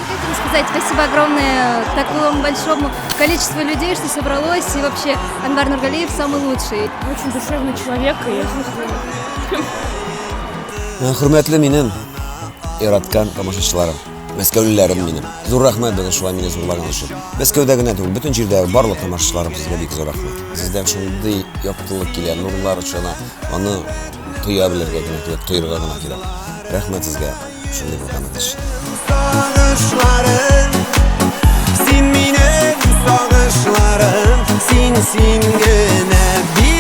Хотим сказать спасибо огромное такому большому количеству людей, что собралось. И вообще Анвар Нургалиев самый лучший. Очень душевный человек. И Хөрмәтле минем яраткан тамашачыларым, мәскәүлеләрем минем. Зур рәхмәт безне шулай мине зурлаган өчен. Мәскәүдә генә түгел, бөтен җирдә барлык тамашачыларым сезгә бик зур рәхмәт. Сездән шундый яктылык килә, нурлар очына, аны тоя белергә генә кирәк, тоерга гына кирәк. Рәхмәт сезгә шундый булганыгыз өчен. Сагышларым, син минем сагышларым, син, син генә.